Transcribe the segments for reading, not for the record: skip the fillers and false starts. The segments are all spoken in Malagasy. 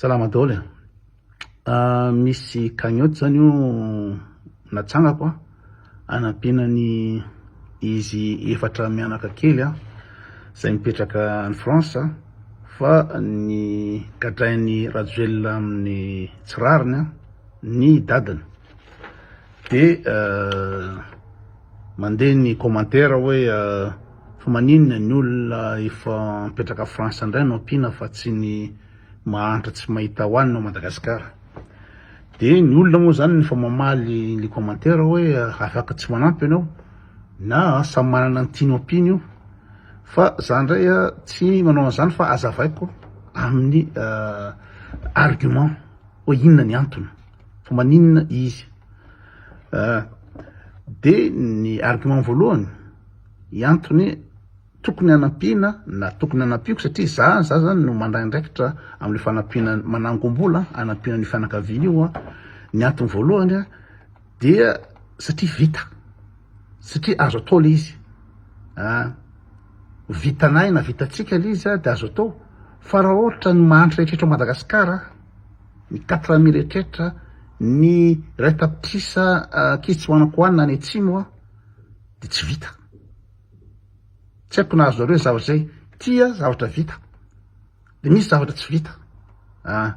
Salama daholo e. Misy cagnotte zany io natsangako a, anampiana ny izy efatra mianaka kely a, zay mipetraka any France fa ny gadrain'i Rajoelina amin'ny tsy rariny a, ny dadany. De mandeha ny commentaire hoe fa maninona ny olona efa mipetraka France indray no ampiana fa tsy ny mahantra tsy mahita hohanina ao Madagascar. De ny olona moa zany efa mamaly le commentaire hoe afaka tsy manampy ianao na samy manana ny tiany ampiana io fa za ndray tsy manao an'izany fa azavaiko amin'ny argument hoe inona ny antony fa maninona izy. De ny argument voalohany, ny antony Tokony hanampiana na tokony hanampiako satria za za zany no mandray andraikitra amle fanampiana manangom-bola hanampiana an'io fianakaviana io an, ny antony voalohany an dia satria vita, satria azo atao le izy an, vitanay na vitantsika le izy an de azo atao fa raha ohatra ny mahantra rehetra eto Madagasikara ny 4000 rehetra ny 1 tapitrisa ankizy tsy manan-kohanina any atsimo an de tsy vita. Tsy haiko na azonareo ny zavatra izay. Tia zavatra vita. De misy zavatra tsy vita. Ah.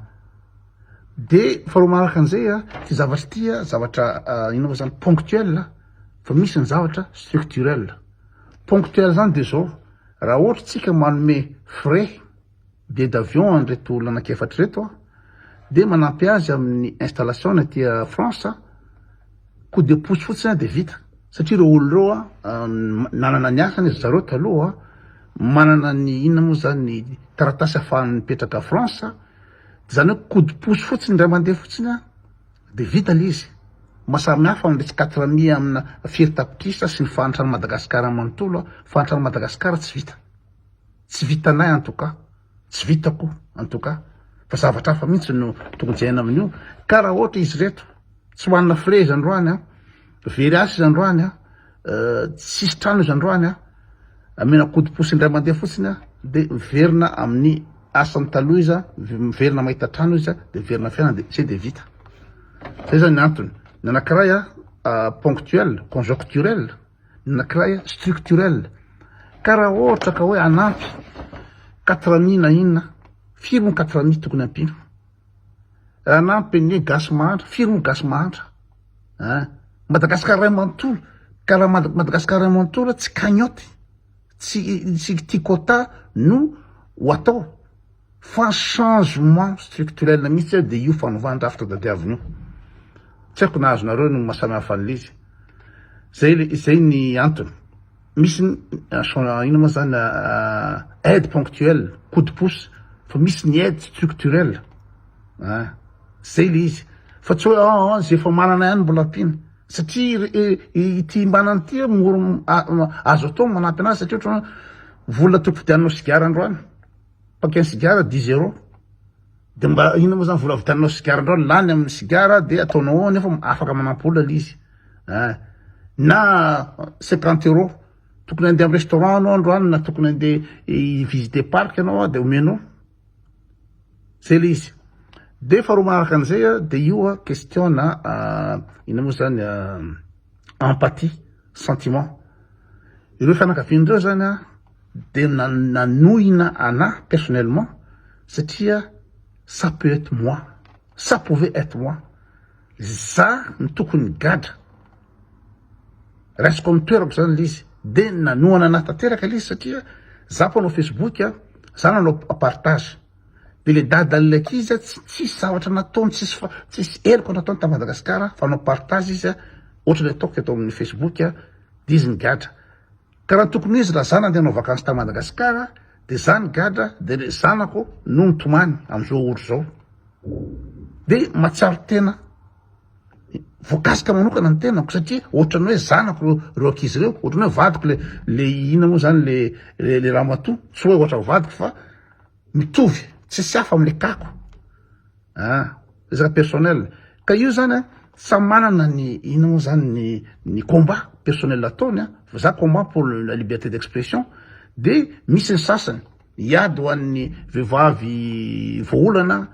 De faharoa manaraka an'izay a, ty zavatra ty a, zavatra inona moa zany ponctuel fa misy ny zavatra structurel. Ponctuel zany de zao, raha ohatra tsika manome frais billet d'avion an'ireto olona anankiefatra ireto a, de manampy azy amin'ny installation-ny aty France, coup de pouce fotsiny de vita satria ireo olona ireo a nanana ny asany ry zareo taloha, manana ny inona moa zany ny taratasy ahafahany mipetraka France, zany hoe coup de pouce fotsiny indray mandeha fotsiny a de vita le izy. Mahasamy hafa amin'ilay tsy quatre mille amina firy tapitrisa sy ny fahantran'i Madagasikara manontolo a, fahantran'i Madagasikara tsy vita. Tsy vitanay en tout cas, tsy vitako en tout cas, fa zavatra hafa mihitsy no tokony jerena amin'io, ka raha ohatra izy ireto tsy hohanina frais izy androany an, very asa izy androany an, tsisy trano izy androany an, amena coup de pouce indray mandeha fotsiny an, de miverina amin'ny asany taloha izy an, miverina mahita trano izy an, de miverina fiainana de zay de vita. Zay zany ny antony. Ny anankiray an, ponctuel, conjoncturel. Ny anakiray structurel. Ka raha ohatra ka hoe hanampy quatre mille na inona, firy moa quatre mille tokony ampiana? Raha hanampy ny gasy mahantra, firy moa gasy mahantra? Hein? Madagascar iray manontolo, ka raha Madagascar iray manontolo tsy cagnotte, tsy tsy ty quota no ho atao. Fa changement structurel mihitsy dia io fanovàn-drafitra tadiavina io. Tsy haiko na azonareo ny maha samy hafa an'ilay izy. Zay le zay ny antony. Misy ny inona moa zany aide ponctuelle, coup de pouce, fa misy ny aide structurelle. Ah, zay le izy. Fa tsy hoe ah, ah zay efa manana ihany mbola ampiana. Satria ity manana ity mora azo atao manampy anazy satria ohatran'ny hoe vola tokony vidiananao sigara androany. Paquet sigara dix euros de mba inona moa zany vola vidiananao sigara androany lany amin'ny sigara de ataonao ao nefa afaka manampy olona le izy eh na 50 euros tokony andeha amin'ny restaurant anao androany na tokony andeha hi-visiter parc anao de omenao zay le izy de faharoa manaraka an'izay a de io a question na inona moa zany empathie sentiment ireo fianakaviana ireo zany a de nanohina anah personnellement satria ça peut être moi, ça pouvait être moi, za no tokony nigadra, raisiko amin'ny toerako zany le izy, de nanohana anah tanteraka le izy satria za mpanao facebook a, za nanao partage, de le dadan'ilay ankizy a tsy tsisy zavatra nataony, tsisy fa tsisy heloka nataony ta Madagasikara fa nanao partage izy a, ohatran'ny ataoko eto amin'ny facebook a, de izy nigadra. Ka raha tokony ho izy raha za nandeha hanao vakansy ta Madagascar de za nigadra de le zanako no nitomany amzao ora zao de matsiaro tena voakasika manokana ny tenako satria ohatrany hoe zanako reo ankizy reo ohatrany hoe vadiko le le inona moa zany le le ramatoa tsy hoe ohatra vadiko fa mitovy tsisy hafa amle kako Ah, resaka personnel. Ka io zany a, samy manana ny inona moa zany ny ny combat personnel ataony a, fa za combat pour la liberté d'expression, de misy ny sasany hiady ho an'ny vehivavy voaolana,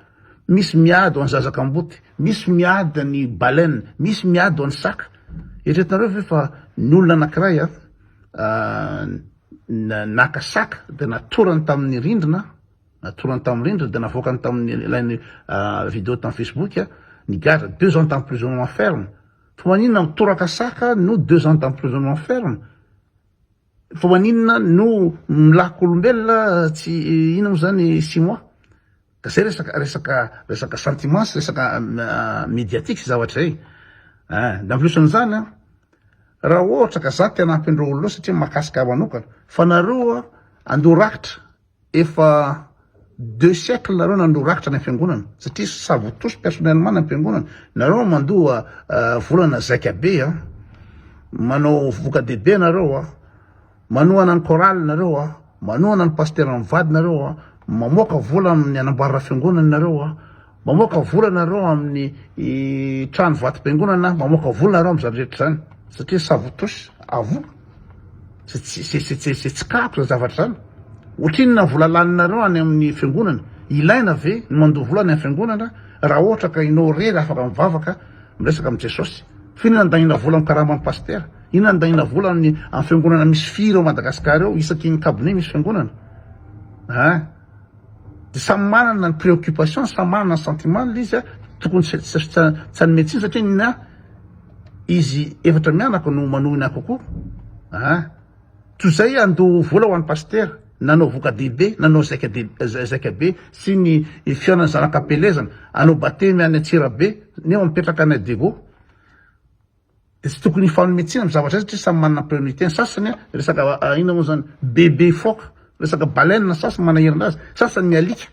Misy miady ho an'ny zaza kamboty, misy miady ny baleine, misy miady ho an'ny saka. Eritreretinareo ve fa ny olona anankiray naka saka dia natorany tamin'ny rindrina, natorany tamin'ny rindrina dia navoakany tamin'ny ilay vidéo tamin'ny Facebook, nigadra deux ans d'emprisonnement ferme. Fa maninona mitoraka saka no deux ans d'emprisonnement ferme? Fa maninona no milako olombelona tsy inona moa zany six mois? Ka zay resaka resaka resaka sentiment sy resaka mediatique sy zavatra zay. Eh, en plus an'izany an, raha ohatra ka za te hanampy an'ireo olona ireo satria mahakasika ahy manokana, fa nareo andoha rakitra efa deux siècles nareo nandoa rakitra any am-piangonana satria ça vous touche personnellement any am-piangonana, nareo mandoa volana zaika be an, manao voka-dehibe nareo an. Manohana ny chorale nareo a, manohana ny pasitera mivady nareo a, mamoaka vola amin'ny anamboarana fiangonana nareo a, mamoaka vola nareo amin'ny trano vatom-piangonana, mamoaka vola nareo amin'izany rehetra izany satria ça vous touche à vous. C'est c'est tsy kako izany zavatra izany. Ohatrinona ny vola laninareo any amin'ny fiangonana? Ilaina ve ny mandoa vola any amin'ny fiangonana raha ohatra ka ianao irery afaka mivavaka Miresaka amin'i Jesosy. F'inona andanina vola amin'ny karaman'ny pasitera? Inona andanina vola amin'ny amin'ny fiangonana misy firy ao Madagascar ao? Isaky ny cabinet misy fiangonana. Hein? Dia samy manana ny préoccupation, samy manana ny sentiment ilay izy, tokony tsy tsy tsy tsy hanome tsiny satria ny ahy izy efatra mianaka no manohina ahy kokoa. Hein? Toy izay handoa vola ho an'ny pasitera, nanao voka-dehibe, nanao zaika zaika be sy ny fihaonan'ny zanak'Ampelezana, hanao batemy any Antsirabe nefa mipetraka any Diego. Dia tsy tokony hifanome tsiny amin'ny zavatra izay satria samy manana priorité. Ny sasany resaka inona moa izany, bebe phoque, resaka baleine ny sasany manahirana azy, sasany ny alika,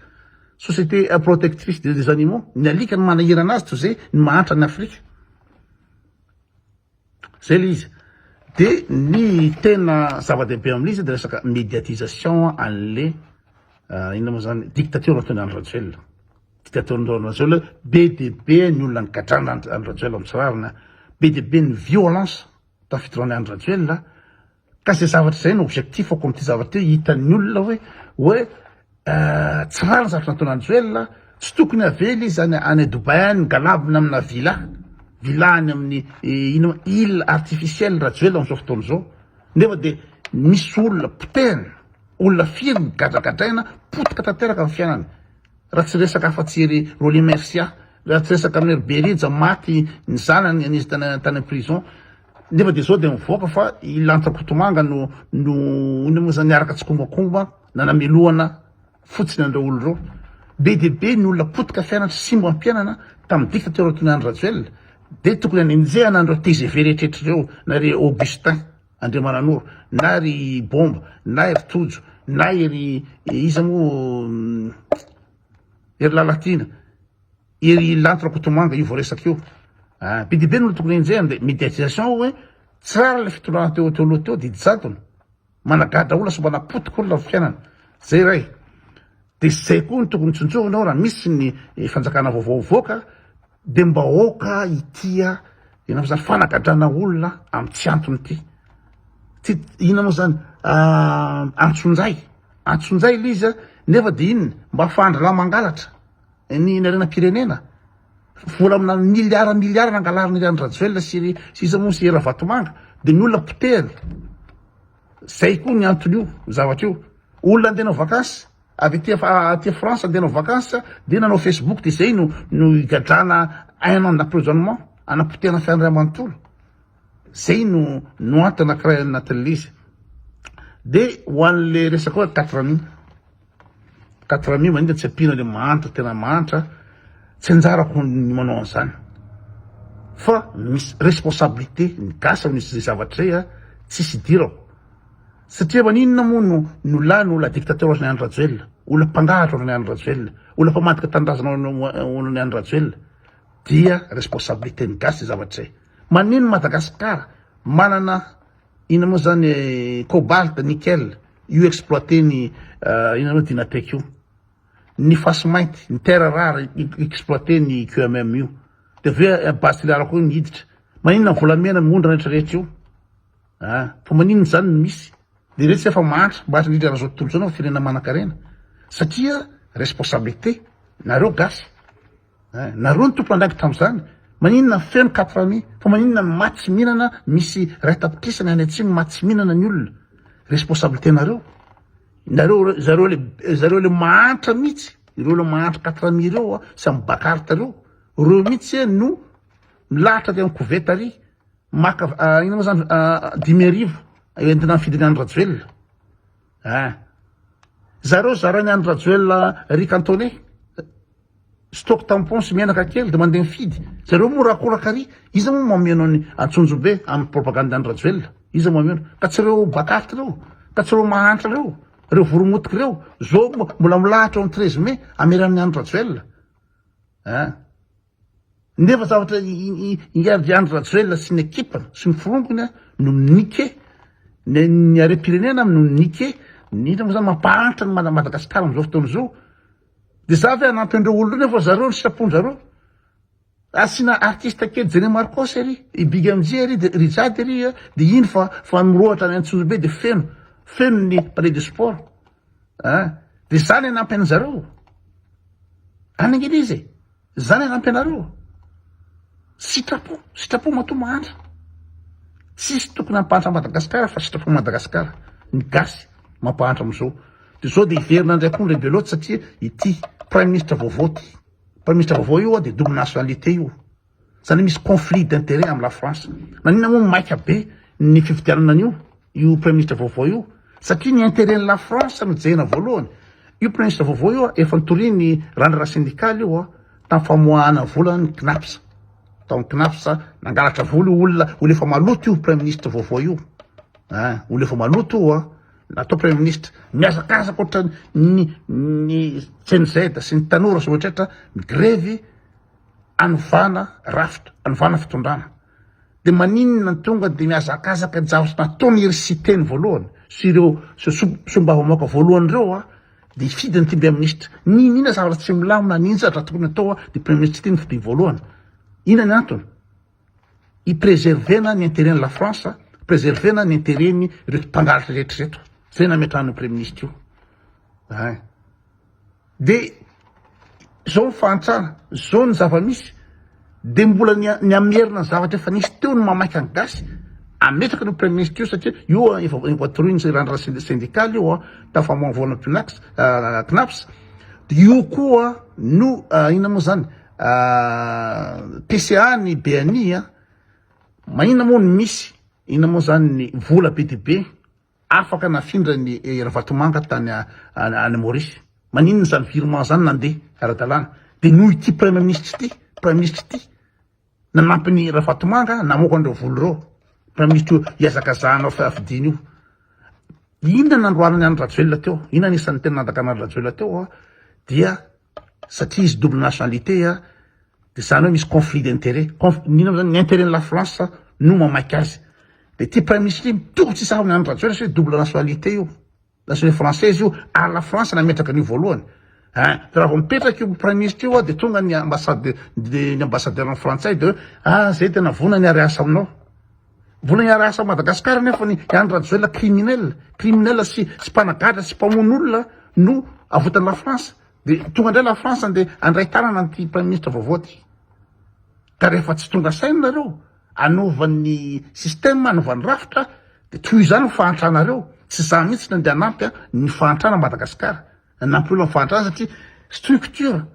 société protectrice des animaux, ny alika no manahirana azy toy izay ny mahantra any Afrika. Zay le izy. De ny tena zava-dehibe amin'ilay izy de resaka médiatisation an'le inona moa zany dictature nataon'i Andry Rajoelina. Dictature nataon'i Andry Rajoelina, be dia be ny olona nigadrana Andry Rajoelina amin'ny tsy rariny, be dia be ny violence tamin'ny fitondran'i Andry Rajoelina. Ka zay zavatra zay no objectif-ako amin'ity zavatra ity, hitan'ny olona hoe hoe tsy rariny zavatra nataon'i Rajoelina, tsy tokony avela izy any any Dubaï any migalabona amina villa, villa any amin'ny ino île artificielle Rajoelina amin'izao fotoana izao, nefa dia misy olona potehina, olona firy migadragadraina, potika tanteraka ny fiainany. Raha tsy resaka afa-tsy ry Rolly Mercia, raha tsy resaka amin'i ry Berija maty ny zanany an'izy tany tany am-prison, nefa dia zao dia mivoaka fa i Lanto Rakotomanga no no inona moa zany niaraka tsikombakomba nanamelohana fotsiny an'ireo olona ireo. Be dia be ny olona potika fiainana sy simba am-piainana tamin'ny dictature toy ny Andry Rajoelina. Dia tokony hanenjehana an'ireo tgv rehetra ireo na ry Augustin Andriamananoro na ry Bomba na ry Tojo na iry iza moa iry Lalatiana iry Lanto Rakotomanga io voaresaka io. Ah, be dia be ny olona tokony henjehana dia médiatisation hoe tsy rariny ilay fitondrana teo teo aloha teo didy jadona. Managadra olona sy manapotika olona ny fiainana. Zay iray. Dia zay koa no tokony tsinjovina raha misy ny fanjakana vaovao mivoaka dia mba aoka hitia inona moa zany fanagadrana olona amin'ny tsy antony ity. Ty inona moa zany antsonjay. Antsonjay ilay izy nefa dia inona? Mba ahafahan-drahalahy mangalatra ny harenam-pirenena. Vola amina miliara miliara nangalarin'i Andry Rajoelina sy ry sy iza moa sy Ravatomanga dia ny olona potehiny. Zay koa ny anton'io zavatra io. Olona andeha hanao vakansy avy aty aty France andeha hanao vakansy dia nanao Facebook dia zay no no igadrana un an d'emprisonnement anapotehana fiainana iray manontolo. Zay no no antony anankiray anatin'ilay izy. Dia ho an'le resaka hoe quatre mille. 4000 maninona tsy ampiana le mahantra tena mahantra tsy anjarako ny manao an'izany fa misy responsabilité ny gasy amin'izay zavatra izay a tsisy idirako satria maninona moa no no lany olona dictateur ohatran'i Andry Rajoelina olona mpangalatra ohatran'i Andry Rajoelina olona mpamadika tanindrazana ohatran'i Andry Rajoelina dia responsabilité ny gasy izay zavatra izay maninona Madagasikara manana Inona moa zany cobalt, nickel io exploiter ny inona moa Dynatec io. Ny fasimainty, ny terre rare exploiter ny QMM io. De avy eo base Toliara koa miditra. Maninona ny volamena miondrana rehetra rehetra io? Ah, fa maninona zany no misy? De ireo tsy efa mahantra, mahantra indrindra raha zao tontolo zao nefa firenena manankarena. Satria responsabilité nareo gasy. Eh, nareo ny tompon'andraikitra amin'izany. Maninona feno quatre amis? Fa maninona ny maty tsy mihinana, misy iray tapitrisa ny any atsimo maty tsy mihinana ny olona. Responsabilité nareo. Nareo zareo le zareo le mahantra mihitsy, ireo le mahantra quatre amis ireo a, sy amin'ny bakarte ireo. Ireo mihitsy no milahatra aty amin'ny koveta ary maka inona moa zany 5000 entina mifidy ny Andry Rajoelina. Ah. Zareo zarain'i Andry Rajoelina riz cantonais. Stock tampon sy menaka kely de mandeha mifidy. Zareo moa rakoraka ary. Iza moa mameno an'i Antsonjombe amin'ny propagande Andry Rajoelina? Iza mameno? Ka tsy ireo bakart ireo, ka tsy ireo mahantra ireo, ireo voromotiky ireo. Zao mbola milahatra eo amin'ny 13 mai ameran'i Andry Rajoelina. Ah. Nefa zavatra i Andry Rajoelina sy ny ekipany sy ny forongony no mi-niquer ny ny harem-pirenena no mi-niquer ny inona moa zany mampahantra ny Madagasikara amin'izao fotoana izao. De za ve hanampy an'ireo olona ireo nefa zareo ny sitrapon-jareo. Asiana artiste kely Jene Marcos ery, i Big MJ ery, de ry Jade ery de iny fa fa mirohotra any Antsonjombe de feno feno ny palais de sport. An! De za ny hanampy an'zareo. Any ange le izy e. Za ny hanampy anareo. Sitrapo, sitrapo matoa mahantra. Tsisy tokony hampahantra Madagasikara fa sitrapo Madagasikara. Ny gasy mampahantra amizao. De zao de hiverina ndray koa ndray belote satria ity prime ministre vaovao ty. Prime ministre vaovao io de double nationalité io. Zany hoe misy conflit d'intérêt am la France. Maninona moa maika be ny fifidianana an'io io prime ministre vaovao io? Satria ny intérêt ny la France no jerena voalohany. Io prime ministre vaovao io efa nitorian'ny randrana syndicale io tamin'ny famoahana vola ny CNAPS. Tao amin'ny CNAPS nangalatra vola io olona, olona efa maloto io prime ministre vaovao io. Hein, olona efa maloto io an. Natao prime ministre. Mihazakazaka ohatran'ny ny Gen Z sy ny tanora sy ohatratra migrevy anovana rafitra, anovana fitondrana. De maninona no tonga de mihazakazaka ny zavatra nataony ry Siteny voalohany sy ireo solombavambahoaka voalohany ireo a, de hifidy an'ity praiministra. N'inon'inona zavatra tsy milamina, n'inona zavatra tokony atao a, de praiministra ity no fidiany voalohany. Inona ny antony? Hi-preserver-na ny intérêt-n'i la France, preserver-na ny intérêt-ny ireto mpangalatra rehetra ireto. Zay nametrahana io praiministra io. Ein. De zao ny fahantrana, zao ny zava-misy, de mbola ny ny hamerina ny zavatra efa nisy teo no mamaika ny gasy, ametraka an'io praiministra io satria io efa efa torohiny randra syndicale io an, tafamoahana Pnax, Cnaps, de io koa no inona moa zany PCA ny BNI an, maninona moa no misy inona moa zany ny vola be dia be Afaka nafindra ny Ravatomanga tany any Maurice. Maninona izany virement zany nandeha ara-dalàna? Dia noho ity Premier ministre ity, Prime ministre ity nanampy ny Ravatomanga namoaka an'ireo vola ireo. Prime ministre io ihazakazahana fidiana io. Inona nandroanany an'i Rajoelina teo? Inona anisan'ny tena nandakana an'i Rajoelina teo? Dia satria izy double nationalité a, de zany hoe misy conflit d'intérêt, conf, inona moa zany, ny intérêt ny la France no mamaika azy, de ty prime ministre ty mitovy tsisy hafa amin'ny Andry Rajoelina satria double nationalité io, nationalité française io, ary la France nametraka an'io voalohany, hein, de raha vao mipetraka io prime ministre io a, de tonga ny ambassade de ny ambassadeur frantsay de hoe ah zay tena vonona ny hiara-hiasa aminao. Vola hiara-hiasa ao Madagascar nefa ny Andry Rajoelina criminel, criminel sy sy mpanagadra sy mpamono olona no avotan'i la France. De tonga indray la France andeha handray tanana an'ity prime ministre vaovao ty. Ka rehefa tsy tonga saina nareo hanova ny système, hanova ny rafitra de toy izany ny fahantranareo. Tsy za mihitsy no andeha hanampy ny fahantrana Madagascar. Nanampy olona ny fahantrana satria structure,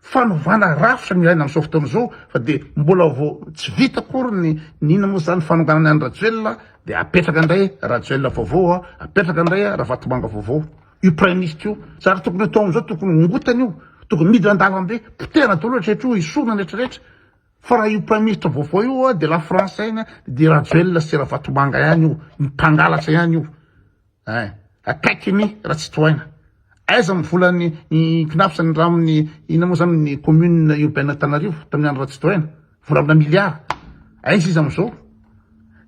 fanovana rafitra no ilaina amin'izao fotoana izao fa dia mbola vao tsy vita akory ny ny inona moa izany fanonganana an'i Rajoelina dia apetraka indray Rajoelina vaovao a, apetraka indray Ravatomanga vaovao. Io praiminisitra io, zary tokony atao amin'izao tokony hongotana io, tokony midina an-dalambe, potehana daholo rehetra io, esorina ny rehetra rehetra. Fa raha io praiminisitra vaovao io dia la France ihany dia Rajoelina sy Ravatomanga ihany io, ny mpangalatra ihany io. Eh, akaiky ny raha tsy tohaina. Aiza ny volan'ny ny CNAPS ny ramin'ny inona moa zany ny commune urbaine Antananarivo tamin'ny andro Ratsitohaina? Vola amina milliard. Aiza izy amin'izao?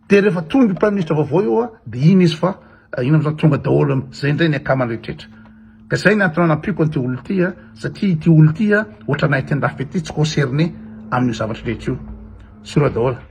Dia rehefa tonga io prime ministre vaovao io a, dia iny izy fa eh, inona moa zany tonga daholo amin'izay indray ny akamany rehetrarehetra. Ka zay ny antony anampiako an'ity olona ity a, satria ity olona ity a, ohatranay aty andafy aty tsy concerné amin'io zavatra rehetra io. Sura daholo.